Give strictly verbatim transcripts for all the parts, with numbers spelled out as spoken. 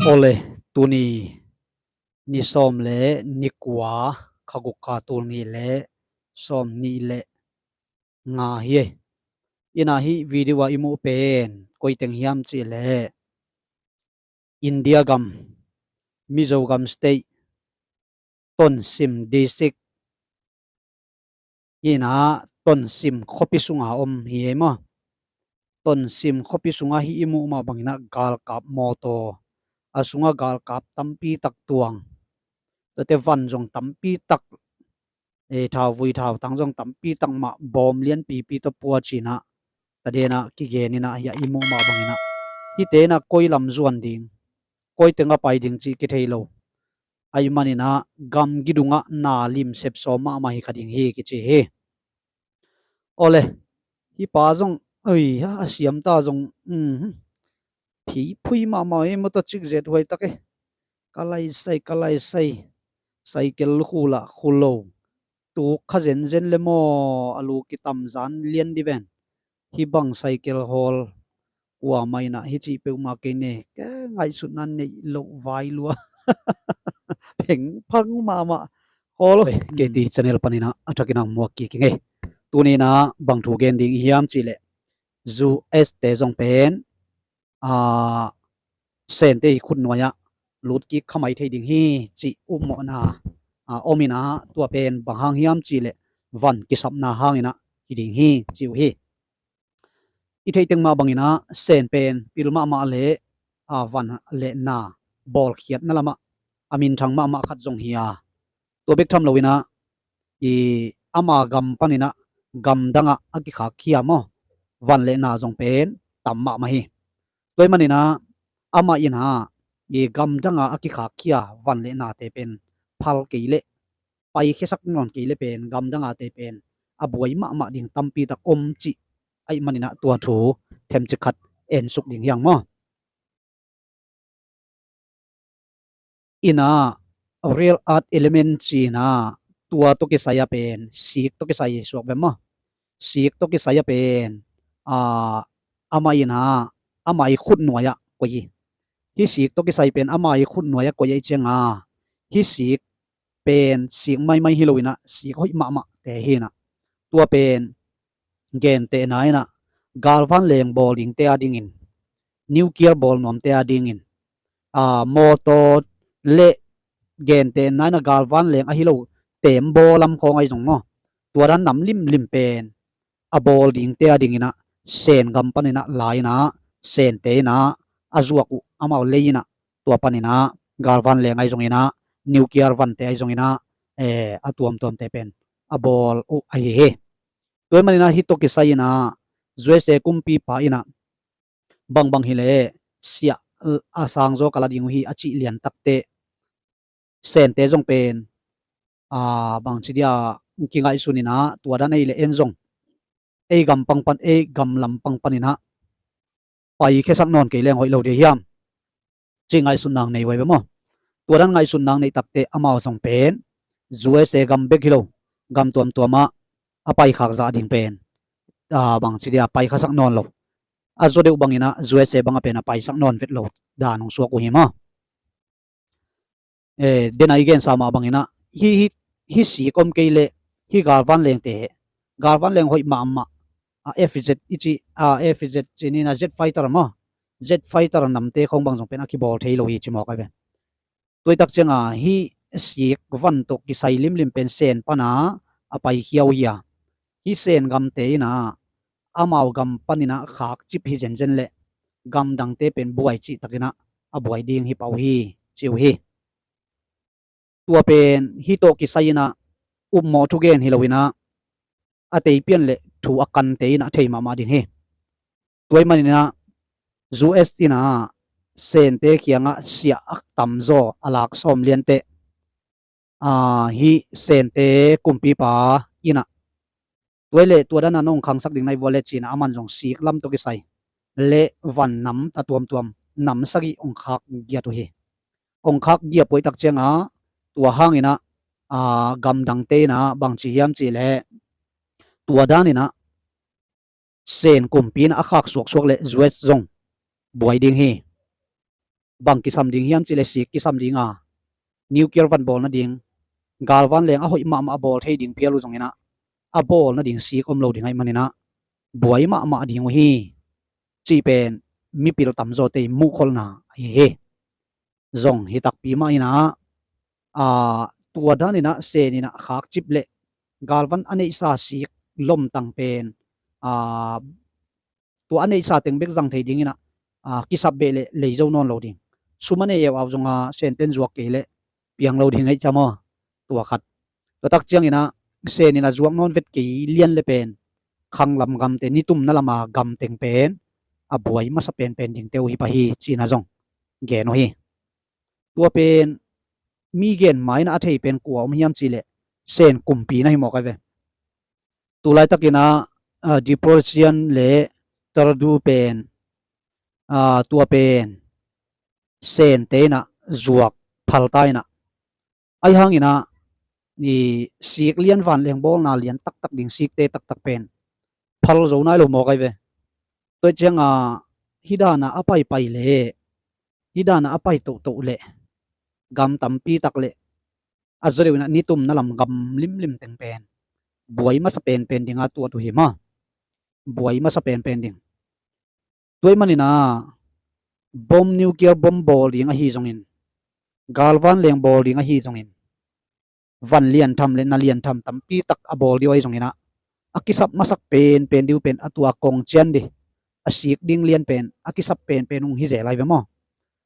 Awle, tuni ni sawm le ni kua, kha guk, kha tul nih le sawm nih le nga hi. Ina hih video ah i muh pen koi teng hiam cih leh India gam, Mizo gam state, Tonsim district, ina Tonsim khuapi sunga om hi ei maw. Tonsim khuapi sunga hih i muh mah bangin ah galkap mawtaw, a sungah galkap tampi tak tuang, tuate van zong tampi tak, e, thauvui thautang zong tampi tak mah, bawm lianpipi tawh pua ci-in ah, taden ah kigen in ah, hiah i muh mah bangin ah hihte in ah koi lam zuan ding, koi teng a pai ding cih kithei lo. Ahih manin ah gamgi dungah na limsep sawm mahmah hi kha ding hi kici hi. Awle, hih pa zong, oi, a siamta zong, um, phi phui mahmah ei maw, ta cik zet huai tak ei. Ka laisai, ka laisai. Saikel khu lah khu lo. Tuk kha zenzen le maw, a lu kitam zan lian di ven. Hih bang saikel hawl kuamah in ah hih cih peuhmah kei ne, ka ngaihsutna neih loh vai lua. Phengphang mahmah. Hawl, K T channel panin ah a thakin ah muak kik ing ei. Tuni in ah bang thu gen ding i hiam cih leh, U S te zong pen, a, Sente i khutnuai ah lut kik kha mai thei ding hi cih upmawhna, a, om in ah, tua pen bang hang hiam cih leh van kisapna hangin ah hi ding hi ci uh hi. I theih teng mah bangin ah Sen pen pil mahmah le, a, van le na bawlkhiatna lamah a minthang mahmah khat zong hi a, tua bek tham loin ah, i, ama gam panin ah gamdang ah a kikhakkhia maw, van le na zong pen tam mahmah hi. Tua ahih manin ah amah in ah i gamdang ah a kikhakkhia van le nate pen phal kei leh, paikhiasak nawn kei leh pen gamdang ate pen a buai mahmah ding tampi tak om cih ahih manin ah tua thu themcik khat ensuk ding hi hang maw. Ina rare earth element ci-in ah, tua tawh kisai a pen sik tawh kisai suak ve maw. Sik tawh kisai a pen, a, amah in ah, amah i khutnuai ah koih hi. Hih sik tawh kisai pen amah i khutnuai ah koih ahih ciangin, hih sik pen sik maimai hi loin ah, sik hoih mahmahte hi in ah, tua pen gentehna in ah galvanleng bawl dingte a dingin, nuclear bawl nuamte a dingin, a, mawtaw le gentehna in ah galvanleng ahi lo tembaw lam khawng ahi zong maw, tua dan nam limlim pen a bawl dingte a dingin ah Sen gam panin ah la in ah, Sente in ah a zuak uh amau lei in ah, tua panin ah galvanleng ahi zongin ah, nuclear vante ahi zongin ah, eh, a tuamtuamte pen a bawl uh ahi hi. Tua ahih manin ah hih tawh kisai in ah U S A kumpipa in ah bangbang hi leh siah a sangzaw ka la ding uh hi a cih lian takteh, Sente zong pen, a, bangci dia kingaihsun in ah, tua dan ei le en zong ei gam pang pan, ei gam lam pang panin ah paikhiasak nawn kei leng hoih lo ding hiam cih ngaihsutna nei uh ahi ve maw. Tua dan ngaihsutna neih takteh amau zong pen U S A gam bek hi lo, gam tuamtuam ah a paikhak zah ding pen, a, bangci dia paikhiasak nawn lo, a zaw deuh bangin ah U S A bang a pen a paisak nawn vet lo dan hong suak uh hi maw. Eh, den a i gensa mah bangin ah, hih, hih, hih sik om kei leh hih galvanlengte, galvanleng hoih mahmah, a, F Z i cih, a, F Z ci-in ah jet fighter maw, jet fighter namte khawng bang zong pen a kibawl thei lo hi ci mawk ahi ve. Tua ahih tak ciangin hih sik van tawh kisai limlim pen Sen pan ah a paikhia uh hi a, hih Sen gamte in ah amau gam panin ah khakcip hi zenzen leh gamdangte pen buai cihtakin ah a buai ding hi pah uh hi ci uh hi. Tua pen hih tawh kisai in ah upmawh thugen hi loin ah, a teipian le thu a kante in ah thei mahmah ding hi. Tua ahih manin ah U S in ah Sente kiangah siah a tamzaw a lak sawm lianteh, a, hih Sente kumpipa in ah, tua hi leh tua dan a nong khangsak ding na hi vua leh ci-in ah aman zong sik lam tawh kisai le van nam a tuamtuam nam sagih hong khak giat uh hi. Hong khak giat uh ahih tak ciangin tua hangin ah, a, gamdangte in ah bangci hiam cih leh, tua dan in ah Sen kumpi in ah a khak suaksuak leh U S zong buai ding hi. bang kisam ding hiam cih leh sik kisam ding a, nuclear van bawl nading, galvan leng a hoih mahmah a bawl thei ding phial uh zongin ah, a bawl nading sik om lo ding ahih manin ah, buai mahmah ding uh hi, cih pen mipil tamzawte i muhkholhna ahi hi. Zong hi takpi mah in ah, aa, tua danin ah Sen in ah khakcip leh galvan a neihsa sik lomtang pen, aa, tua a neihsa teng bek zang thei dingin ah, aa, kisap beh leh lei zo nawn lo ding. Sum a nei euau zong a Senten zuak kei leh piang lo ding ahih ciang maw, tua khat. Tua tak ciangin ah Sen in a zuak nawn vet kei lian le pen khanglam gamte, nitumna lam a gam teng pen a buai masa penpen dingte uh hi pah hi, ci-in ah zong gen uh hi. Tua pen mi gen ma-in ah a thei pen kua om hiam cih leh Sen kumpi na hi mawk ai ve. Tulaitakin ah, ah, Diocletian le Terdu pen, ah, tua pen Sente in ah zuak phal ta in ah, ahih hangin ah i sik lian, vanleng bawlna lian taktak ding, sikte taktak pen phal zo nai lo mawk ai ve. Tua ciang a hih dan a a paipai leh, hih dan a a pai tohtoh leh, gam tampi tak leh a zaw deuh in ah nitumna lam gam limlim teng pen buai masa penpen ding a tuat uh hi maw. Buai masa penpen ding. Tua ahih manin ah bom, nuclear bom bawl ding ahi zongin, galvan leng bawl ding ahi zongin, van lian tham le na lian tham tampi tak a bawl ding uh ahi zongin ah, a kisap masak penpen ding uh pen a tua kong cian ding, a sik ding lian pen a kisap penpen hong hi zel ai ve maw.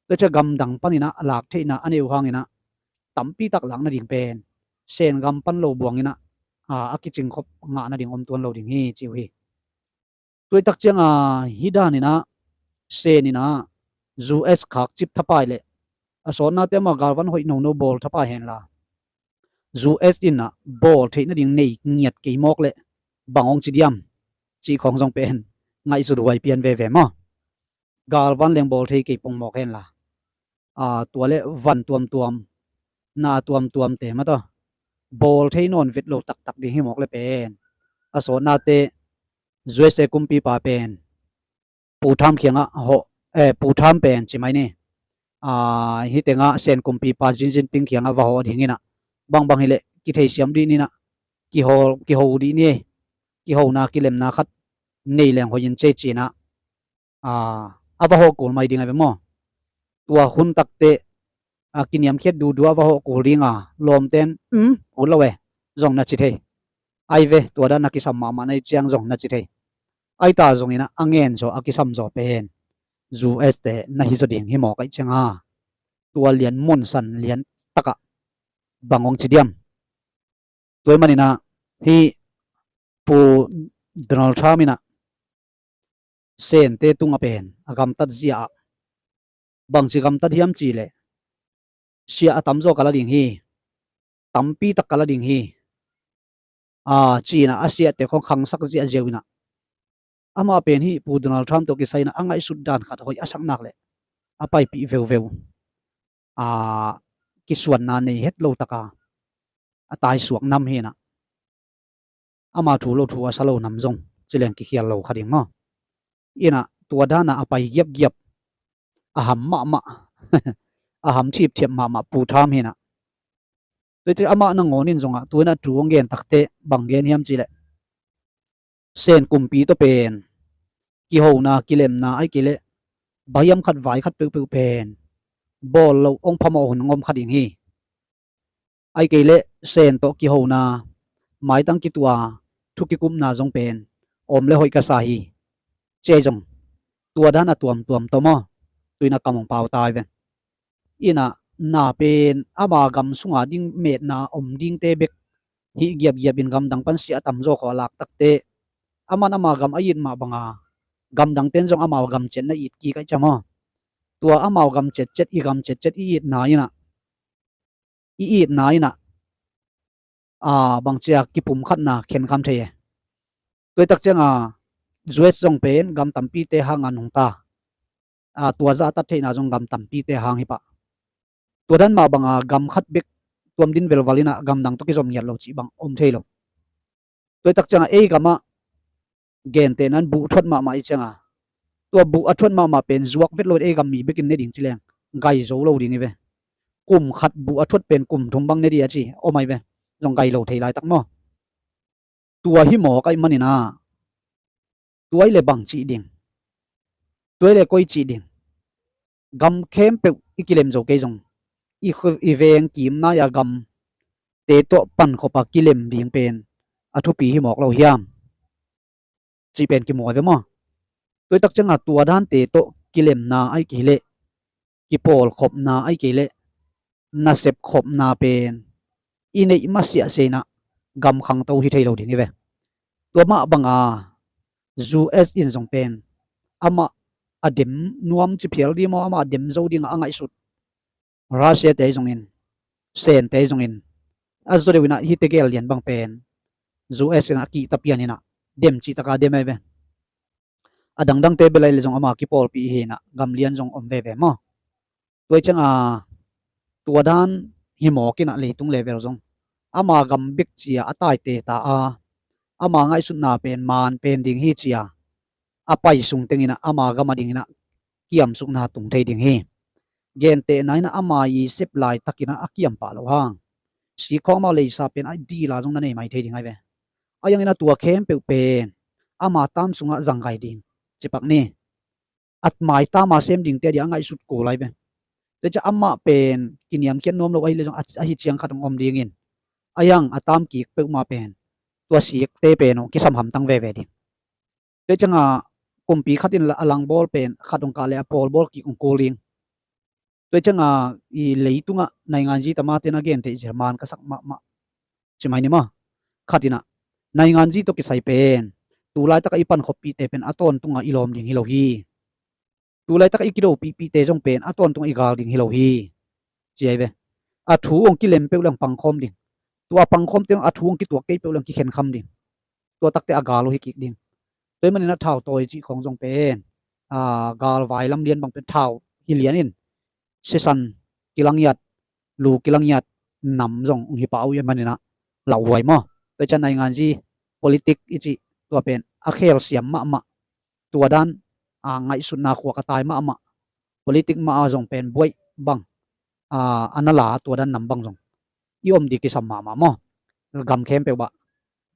Tua ciang gamdang panin ah a lak theihna a neih uh hangin ah tampi tak lak nading pen Sen gam pan lo buangin ah, a, a kicing khop ngah nading om tuan lo ding hi, ci uh hi. Tua tak ciang a hih danin ah Sen in ah U S khakcip thapai leh, a sawtnate amah galvan hoih nono bawl thapai hen la, U S in ah bawl theih nading nei ngiat kei mawk leh bang hong ci diam, cih khawng zong pen ngaihsut huai pian veve maw. Galvan leng bawl thei kei pong mawk hen la, a, tua leh van tuamtuam, na tuamtuamte mah tawh bawl thei nawn vet lo taktak ding hi mawk leh pen, a sawtnate U S A kumpipa pen Pu Trump kiangah hawh, eh, Pu Trump pen ci mai ni. Ah, hih tengah Sen kumpipa Xi Jinping kiangah va hawh dingin ah, bangbang hileh kitheisiam dih ni in ah, kiho, kiho dih ni, kihona kilemna khat nei leng hoih in cei, ci-in ah, ah, a va hawh kul mai ding a ve maw. Tua hun takteh, ah, kiniamkhiat duhduh a va hawh kul ding a, lawmten, um, ut lo e, zong na ci thei. Ai ve, tua dan a kisam mahmah na hih ciang zong na ci thei. Ai ta zongin ah a ngen zaw, a kisam zaw pen U S te na hi zaw ding hi mawk ahih ciang a, tua lian monsan lian takah bang hong ci diam. Tua ahih manin ah hih Pu Donald Trump in ah Sente tungah pen a gamtat zia ah, bangci gamtat hiam cih leh, siah a tamzaw ka la ding hi, tampi tak ka la ding hi, a, ci-in ah a siahte khawng khangsak ziahziau in ah, amah pen hih Pu Donald Trump tawh kisai in ah a ngaihsut dan khat hoih a sak nak leh a paipih veuveu, a, kisuanna nei het lo tak a, a taisuak nam hi in ah, ama thu lo thu a sa lo nam zong ci leng kikhial lo kha ding maw. In ah tua dan a a pai giapgiap, a ham mahmah, a ham thipthiap mahmah Pu Trump hi in ah. Tua hi teh amah nangawn in zong ah tu in ah thu hong gen takteh bang gen hiam cih leh, Sen kumpi tawh pen kihona kilemna ahih kei leh bahiam khat vai khat peuhpeuh pen bawl loh hong phamawh hun hong om kha ding hi. Ahih kei leh Sen tawh kihona, maitang kituah, thu kikupna zong pen om leh hoih ka sa hi, ci-a zong tua dan a tuamtuam tawh maw, tu in ah kam hong pau ta hi ve. In ah na pen ama gam sunga ding metna om dingte bek hih giapgiap in gamdang pan siah a tamzaw khawng a lak takteh, aman ama gam a it mah bang a, gamdangten zong amau gam ciat na it kik ahih ciang maw. Tua amau gam ciatciat, i gam ciatciat i itna in ah, i itna in ah, a, bangci a kipumkhatna khenkham thei e. Tua hi tak ciang a U S zong pen gam tampite hang a nungta, a, tua zahtat theihna zong gam tampite hang hi pah. Tua dan mah bang a gam khat bek tuam din velval in ah gamdang tawh kizom ngiat lo cih bang om thei lo. Tua hi tak ciang a ei gam ah gentehna in buh thuat mahmah ahih ciang a, tua buh a thuat mahmah pen zuak vet lo in ei gam mi bek in ne ding ci leng gai zo lo ding hi ve. Kum khat buh a thuat pen kum thum bang ne dih a ci om ahi ve. Zong gai lo thei laitak maw? Tua hi mawk ahih manin ah, tua i le bang cih ding, tua i le koi cih ding. Gam khempeuh i kilem zo kei zong, i khu-, i veng kim nai-a gamte tawh pankhop a kilem ding pen a thupi hi mawk lo hiam? Cih pen kimu ahi ve maw? Tua i tak ciangah tua dante tawh kilemna ahih kei leh, kipawlkhopna ahih kei leh, nasepkhopna pen i neih masiah se in ah gam khangto hi thei lo ding hi ve. Tua mah banga U S in zong pen amah a dem nuam ci phial dih maw, amah a dem zo dingah a ngaihsut Russia te zongin, Sen te zongin, a zaw deuh in ah hihte gel lian bang pen U S in ah kihta pian in ah dem cih taka dem ahi ve. A dangdangte bel ahi le zong ama kipawlpih hi in ah gam lian zong om veve maw? Tua i cianga tua dan hi mawk in ah leitung level zong ama gam bek cia a taite ta a, ama ngaihsutna pen man pen ding hi cia a pai sung teng in ah ama gam a ding in ah kiamsukna tung thei ding hi. Gentehna in ah ama i sep laitak in ah a kiam pah loh hang, sikhawng amau leisa pen a dila zong na nei mai thei ding ahi ve. A yang in ah tua khempeuh pen ama tam sungah zanggai ding cipak ni. At mai tama sem dingte a dia a ngaihsut kul ahi ve. Tua ciah amah pen kiniamkhiat nuam lo ahi le zong a, ahi ciang khat hong om dingin, a yang a tam kik peuhmah pen tua sikte pen hong kisam hamtang veve ding. Tua cianga kumpi khat in a langbawl pen khat hong kah le a pawlbawl kik hong kul ding. Tua cianga i leitungah nainganzi tamate na gentheih zia man ka sak mahmah ci mai ni maw? Khat in ah nainganzi tawh kisai pen tu laitaka i pankhoppihte pen a tawntungah i lawm ding hi lo hi. Tu laitaka i kidopihpihte zong pen a tawntungah i gal ding hi lo hi, ci ahi ve. A thu hong kilem peuh leng pangkhawm ding. Tua pangkhawmte hong a thu hong kituak kei peuh leng kikhenkham ding. Tua takte a gal uh hi kik ding. Tua ahih manin ah thau tawi cih khawng zong pen, a, galvai lam lian bang pen thau hi lian in sisan kilangiat, lu kilangiat nam zong hong hi pah uh ahih manin ah lauhuai maw? Tua ciah nainganzi politik i cih tua pen a khelsiam mahmah, tua dan, a, ngaihsutna khuak a tai mahmah, politik mah a zong pen buaih bang, a, a na la tua dan nam bang zong i om ding kisam mahmah maw? Gam khempeuh ah,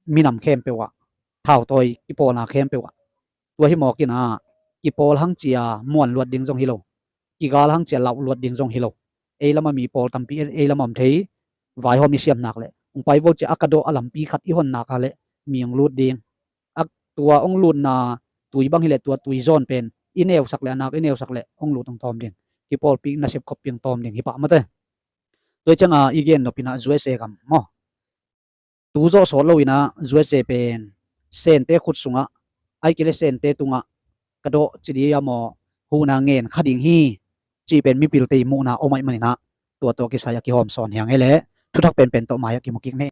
minam khempeuh ah, thau tawi kipawlna khempeuh ah. Tua hi mawk in ah kipawl hang cia muan luat ding zong hi lo, kigal hang cia lauh luat ding zong hi lo. Ei lamah mi pawl tampi ei lamah om thei, vaihawm i siam nak leh hong pai vo cia a ka dawh a lampi khat i hon nak a leh mi hong lut ding. A tua hong lutna tui bang hi leh tua tui zawn pen i neusak leh a nak i neusak leh hong lut hong tawm ding. Kipawlpih nasep khop piang tawm ding hi pah mate. Tua cianga i gen nop in ah U S A gam maw? Tu zawh sawt lo in ah U S A pen Sente khut sungah, ahih kei leh Sente tungah ka dawh ci dih a maw, huhna ngen kha ding hi, cih pen mipilte i muhna om ahih manin ah tua tawh kisai a kihawm sawn hi hang ei leh thuthak penpen tawh mai-ah kimu kik ni.